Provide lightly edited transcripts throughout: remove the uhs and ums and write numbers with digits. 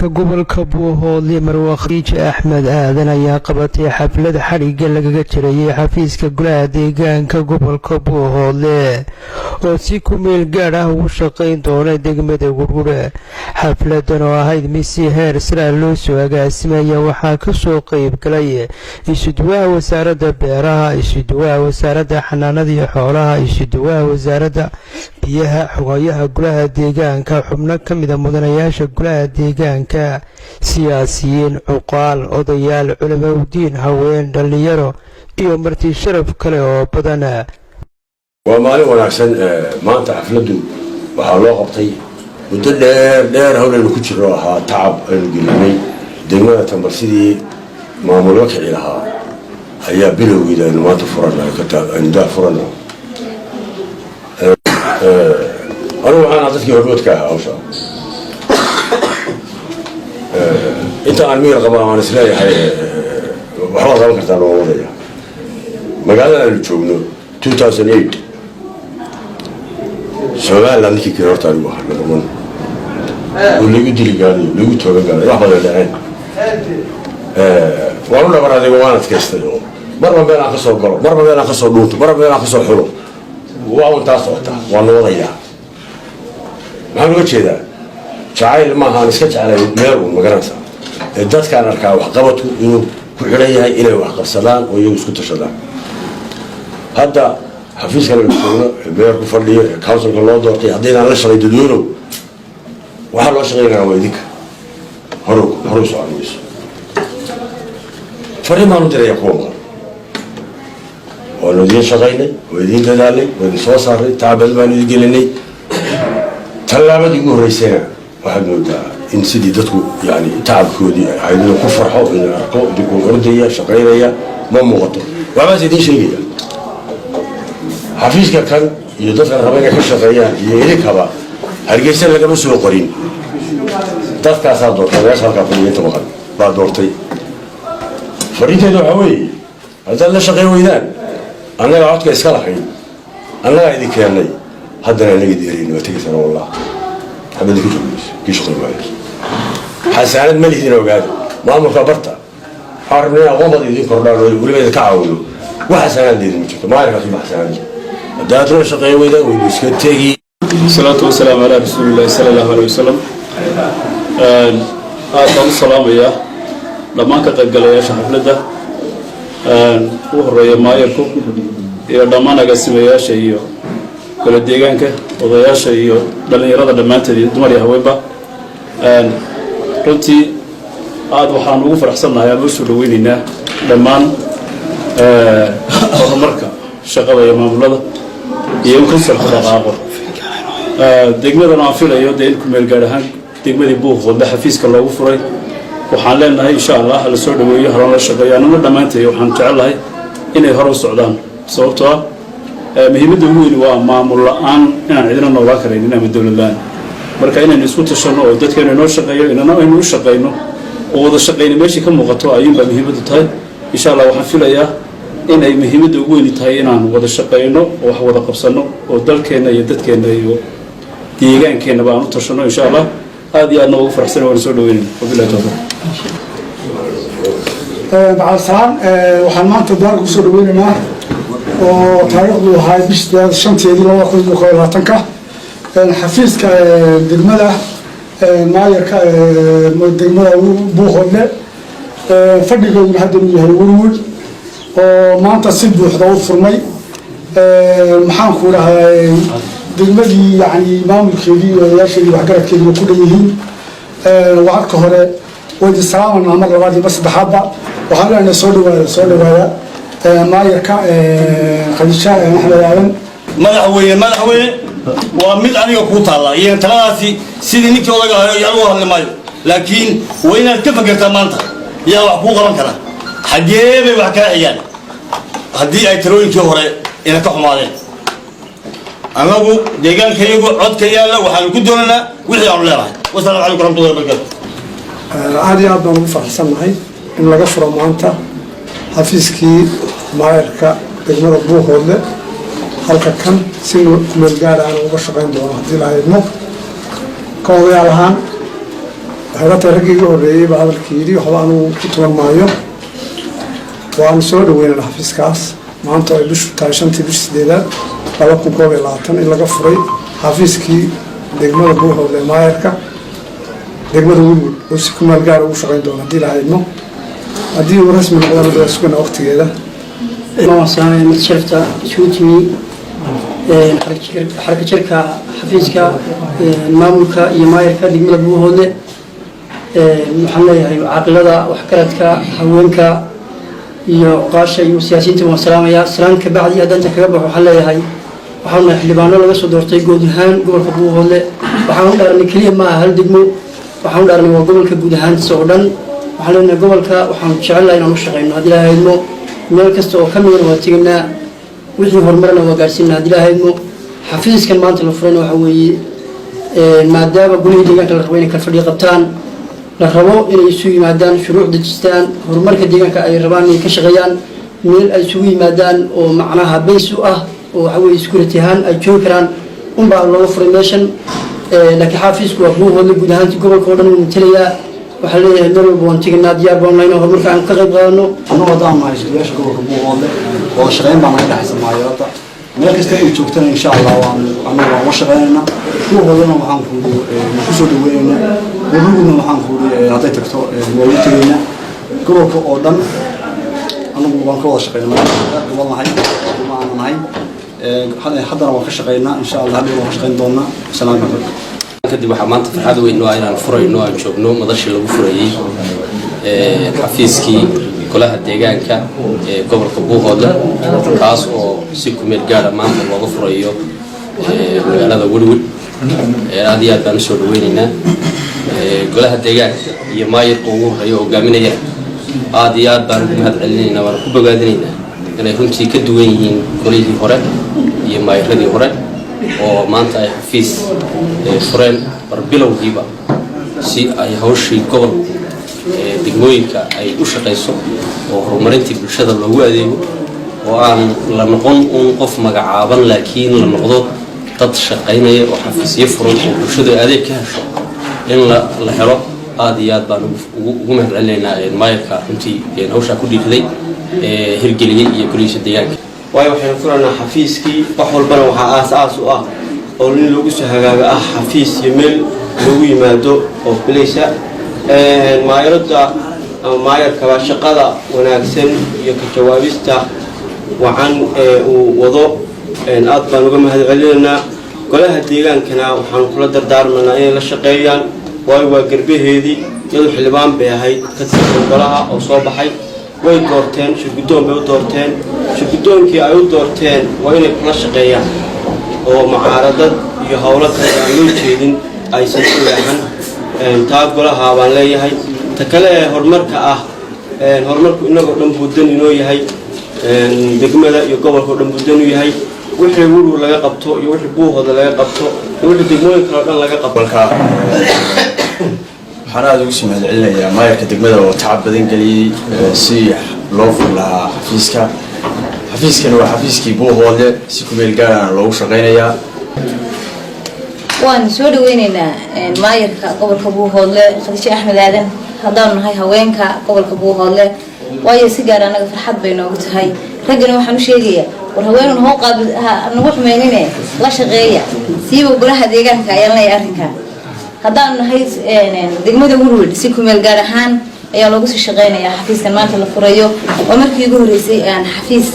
Deegaanka gobolka Buuhoodle, Marwe Khadiija Axmed Aadan, ayaa qabatay xaflad xadhigga lagaga jirayay xafiiska golaha deegaanka gobolka Buuhoodle oo si ku meel gaadh ah ugu shaqayn doona degmada Gurgure. Xafladan oo ahayd mid si heer sara loo soo agaasimaya waxaa kasoo qeyb galay isuduwaha wasaaradda beeraha, isuduwaha wasaaradda xanaanada iyo xoolaha, isuduwaha wasaaradda biyaha, xogayaha golaha deegaanka, xubno ka mida mudanayaasha golaha deegaanka, siyaasiyiin, cuqaal, odayaal, culamaudiin, haween, dhallinyaro iyo marti sharaf kale oo badan. Waa maalin wanaagsan maanta. Xafladdu waxaa loo qabtay muddo dheer dheer hawlaynu ku jirno, ahaa tacab aynu gelinay degmada Tambar sidii maamullo kici lahaa ayaa bilowgeeda aynu maanta furana, aynu daa furana. Anigu waxaan dadkii hormoodka ahaa hawsha. Inta aan miyir qaba aan isleeyahay waxbaad qaban kartaa loo wadaya. Magaalada aynu joogno 2008 Somaliland ninkii kale horta anigu ahaa number one oo lagu dili gaarayo, lagu toogan gaarayo, wax badan dhaceen. Waan u dhabar adaygo, waan adkaystay oo marba meel aan ka soo galo, marba meel aan ka soo dhuunto, marba meel aan ka soo xulo, waa un taa socota, waan wadayaa. Maxaan uga jeedaa? Jacayl maaha aan iska jeclay meel uun, magaranaysaa? Ee dadkaan arkaa waxqabadku inuu ku xidhan yahay inay wax qabsadaan oo iyagu isku tashadaan. Hadda xafiiskan aynu joogno ee mayor ku fadhiyo ee councilka loo doortay, haddaydaan la shaqay dadweynow, waxaa loo shaqayn waa idinka. Hore hore u socon mayso. Fariin baan u diraya kuwa maqan: waanu idiin shaqaynay, waa idiin dadaalnay, waa idin soo saaray, tacab badan baanu idin gelinay. Tallaabadii ugu horreysayna waxaad moodaa in sidii dadku yani tacabkoodii ahayd inuu ku farxo, inuu arko idinkuu ordaya, shaqaynaya, ma muuqato. Waxbaas idiin sheegaya: xafiiska kan iyo dadkan raba inay ka shaqeeyaan iyo idinkaba Hargeysa lagama soo qorin. Dadkaasaa doortay, meesha halkaa fadhiya inta maqan baa doortay. Fariinteedu waxaa weeye: haddaad la shaqayn weydaan, annagaa codka iska lahayn, annagaa idin keennay, haddana annaga idin ereyna, waa tegaysana. Wallah, waxba idinka joogi mayso kii shaqayn waayo. Xasaanad ma lihidin, ogaada. Maamulka barta, waxaan rabnay in aqoon badan idin kordhaan oo weliba idinka caawino. Wax xasaanaad leedin ma jirto maalinkaas uma xasaanad. Haddaad la shaqayn weydaan, waynu iska tegi. Salaatu wasalaamu calaa rasuulillahi sala allahu aleyh wasalam. Aad baan u salaamayaa dhammaan ka qaybgalayaasha xafladda, u horeeya maayarku iyo dhammaan agaasimayaasha iyo golo deegaanka, odayaasha iyo dhallinyarada dhammaanteed iyo dumar iyo haweenba. Runtii aad waxaan ugu faraxsannahay ama usoo dhaweyneynaa dhammaan horumarka shaqada iyo maamulada iyo in councilku dhaqaaqo. Degmadan aan filayo dee in kumeel gaar ahaan degmadii Buuqoodle xafiiska loogu furay, waxaan leenahay insha Allah hala soo dhaweeyo, halana shaqeeyo. Annana dhammaantay waxaan jecelnahay inay hore u socdaan, sababtoo ah muhiimadda ugu weyni waa maamul la-aan inaan cidina noolaan karaynin ama dowlad la-aan. Marka inaynu isku tashanno oo dadkeenu inoo shaqeeyo, inana aynu u shaqayno oo wada shaqayna meeshii ka muuqato ayuunbaa muhiimaddu tahay. Insha Allah waxaan filayaa in ay muhiimadda ugu weyni tahay inaan wada shaqayno oo wax wada qabsanno oo dalkeenna iyo dadkeenna iyo deegaankeenaba aan u tashanno insha Allah. Aad iyo aadna ugu faraxsan, waan soo dhaweynayna. Wabillahi tawfiiq. Bacalsalaan, waxaan maanta daarka kusoo dhaweynaynaa oo taariikhdu ahay bishii 5-teedii 2021-ka xafiiska degmada, maayarka degmada Buuhoodle, fadhigooduna hadda uu yahay Werwer, oo maanta si buuxda u furmay. Maxaan ku dhahay, degmadii yani maamulkeedii iyo odayaasheedii, waxgaradkeedii waa ku dhan yihiin. Marka hore waydin salaamanaa, mar labaad iyo mar saddexaadba waxaan leenahay soo dhawaada, soo dhawaada, maayarka Khadiija Axmed Aadan. Madaxweyne, madaxweyne, waa mid adiga kuu taalla iyo taladaasi. Sidii ninkii odaga ahayo iyo anigu hadli maayo, laakiin waa inaad ka fakertaa maanta yaa wax kuu qaban kara, xaggee bay wax kaa xigaan haddii ay talooyinkii hore ina ka xumaadeen. Annagu deegaankayagu codka yaalla waxaanu ku doonaynaa wixii aanu leenahay. Wasalaamu calaykum waraxmatullahi wabarakatu. Aad iyo aad baan ugu faraxsannahay in laga furo maanta xafiiskii maayarka degmada Buuhoodle halka kan, si kumeel gaara aan uga shaqayn doono haddii la haydmo. Ka odayaal ahaan waxay Waxay la tahay raggii iga horreeyey baa hadalkii yidhi, waxba anugu ku tuban maayo. Waanu soo dhaweynana xafiiskaas maanta ay bishu tahay 5-tii bisha 8-aad 2021 in laga furay xafiiskii degmada Buuhoodle, maayarka degmada Werwer oo si ku meel gaara ugu shaqeyn doono haddii la haydmo. Haddii uu rasmi noqdana waa sugana waqtigeeda. Waan mid sharafta isugu timi xarka jirka xafiiska maamulka iyo maayarka degmada Buuhoodle. Waxaan leeyahay caaqilada, waxgaradka, haweenka iyo cuqaasha iyo siyaasiyiinta waan salaamayaa. Salaan ka bacdi, haddaan inta kaga baxo, waxaan leeyahay waxaan nahay xildhibaano laga soo doortay guud ahaan gobolka Buuhoodle. Waxaan u dhaaranay keliya maaha hal degmo, waxaan u dhaaranay waa gobolka guud ahaantiisa oo dhan. Waxaan leenahay gobolka waxaan jecelnahay inaan u shaqeyno haddii Ilaahay idmo. Meel kasta oo ka midana waa teganaa, wixii horumarna waa gaarsiinaa haddii Ilaahay idmo. Xafiiskan maanta la furayna waxa weeye maadaama golihii deegaanka la rabo inay kalfadhiyo qabtaan, la rabo inay isu yimaadaan, shuruuc dejistaan, horumarka deegaanka ay rabaan inay ka shaqeeyaan, meel ay isugu yimaadaan oo macnaha base u ah oo waxa weye security ahaan ay joogi karaan unbaa looga furay meeshan. Laakiin xafiisku waa Buuhoodle guud ahaantii, gobolka oo dhan wuu matelayaa. Waxaa leeyahay meel walba waan teganaa, diyaar baan nahay horumarka aan ka qayb qaadano. Annagu haddaan nahay sugayaasha gobolka Buuhoodle, wada shaqeyn baa naga dhexaysa maayarada meel kasta ay joogtana. Insha Allah waan annagu waan la shaqeynaynaa. Buuhoodlena waxaan kuuri ku soo dhaweynaynaa, Waruguna waxaan kuuri hadday tagto waa ugu tegaynaa. Gobolka oo dhan anagu waan ka wada shaqeynaa, gobol nahay ma aanu nahay. Haddana waan ka shaqeynaa, insha Allah hadhow waan ka shaqeyn doonaa. Asalaamu calaykum. Kadib waxaa maanta farxad weyn oo inaan furayno, aan joogno madashii lagu furayey xafiiskii golaha deegaanka ee gobolka Buuhoodle, kaas oo si kumeel gaara maanta looga furayo magaalada Werwer. Aad iyo aad baan usoo dhaweyneynaa golaha deegaanka iyo maayirka ugu horeeya hogaaminaya. Aad iyo aad baan ugu mahad celinaynaa, waana ku bogaadinaynaa inay runtii ka duwan yihiin golihii hore iyo maayiradii hore oo maanta ay xafiis fureen barbilowgiiba, si ay hawshii gobolku degmooyinka ay u shaqayso oo horumarintii bulshada loogu adeego, oo aan la noqon un qof magacaaban, laakiin la noqdo dad shaqaynaya oo xafiisyo furan oo bulshadu adeeg ka hesho in la helo. Aad iyo aad baan ugu mahad celinaynaa maayarka runtii hawshaa ku dhiiriday, hirgeliyey iyo golihiisa deegaanka. Waayo, waxaynu furaynaa xafiiskii. Wax walbana waxaa aas aas u ah oo in lagu soo hagaago ah xafiis iyo meel loogu yimaado oo bilaysa. Maayarada ama maayarkaba shaqada wanaagsan iyo ka jawaabista wacan ee uu wado aad baan uga mahad celinaynaa. Golaha deegaankana waxaanu kula dardaarmanaa inay la shaqeeyaan, waayo waa garbaheedii. Iyadu xildhibaan bay ahayd ka tirsan golaha oo soo baxay, way doorteen, shirguddoon bay u doorteen. Shirguddoonkii ay u doorteen waa inay kula shaqeeyaan oo mucaaradad iyo howlo kale aan loo jeedin aysan u leexan. Taa golaha baan leeyahay. Ta kale ee horumarka ah, horumarku inagoo dhan buu dan inoo yahay, degmada iyo gobolka o dhan buu dan u yahay. Wixii Werwer laga qabto iyo wixii Buuhooda laga qabto iyo wixii degmooyin kale o dhan laga qabto. Gobolka waxaan aada ugu sii mahad celinayaa maayarka degmada oo tacab badan geliyey si loo furi lahaa xafiiska. Xafiiskani waa xafiiskii Buuhoodle, si kumeel gaarana loogu shaqaynayaa. Waan soo dhaweyneynaa maayarka gobolka Buuhoodle, Khadiijo Axmed Aadan, haddaanu nahay haweenka gobolka Buuhoodle, waayo si gaar anaga farxad bay noogu tahay. Raggana waxaan u sheegayaa, war haweenun hoo qaabi nagu xumeynine, la shaqeeya siiba golaha deegaanka ayaan leeyahay arrinka. Haddaanu nahay degmada Werwer, si kumeel gaar ahaan ayaa loogu sii shaqeynayaa xafiiskan maanta la furayo. Oo markii ugu horreysay aan xafiis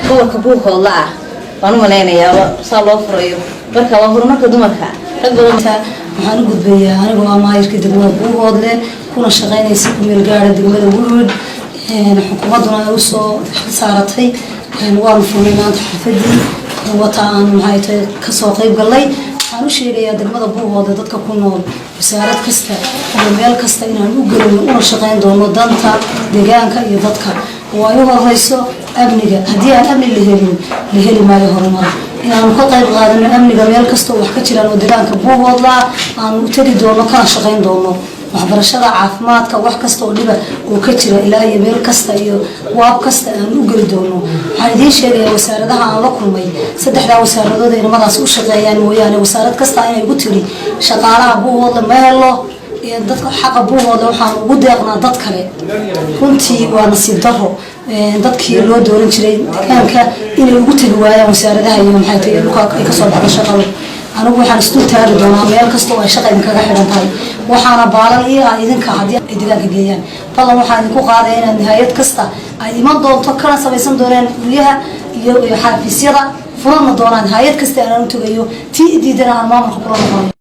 gobolka Buuhoodla ah waan u malaynayaa saa loo furayo. Marka waa horumarka dumarka rag badan. Waxaan u gudbayaa anigoo ah maayirka degmada Buuhoodle, kuna shaqeynaysa kumeel gaara degmada Werwer, xukuumadduna ay usoo xil saaratay. Waanu furnay maanta xafladii wata aan maxay tahay kasoo qayb galnay. Waxaan u sheegayaa degmada Buuhoodle dadka ku nool, wasaarad kasta iyo meel kasta inaan u gelino una shaqeyn doono danta deegaanka iyo dadka, oo ay u horeyso amniga. Haddii aan amni la helin, la heli maayo horumar. Inaanu ka qayb qaadano amniga meel kasta oo wax ka jiraan oo deegaanka Buuhoodla aanu u tegi doono, kana shaqeyn doono waxbarashada, caafimaadka, wax kasta oo dhiba oo ka jira ilaa iyo meel kasta iyo waab kasta aan u geli doono. Waxaan idiin sheegayaa wasaaradaha aan la kulmay, saddexdaa wasaaradood ay nimadaas u shaqeeyaan mooyaane, wasaarad kasta inay igu tiri shaqaalaha Buuhoodle ma helo. Dadka xaqa Buuhoodle waxaan ugu deeqnaa dad kale. Runtii waa nasiib daro dadkii loo dooran jiray deegaanka inay ugu tegi waayaan wasaaradaha iyo maxay tahay dhulka ay kasoo baxda shaqadu. Anigu waxaan isdul taagi doonaa meel kasta oo ay shaqa idinkaga xidhan tahay, waxaana baalan ii ah idinka haddii ay deegaanka geeyaan. Ballan waxaan idinku qaadaya inaad nihaayad kasta ay iman doonto, kana samaysan doonaan guryaha iyo xafiisyada, furana doonaan hay-ad kasta aanan u tegayo, tii diidana aan maamulka kula noqonayo.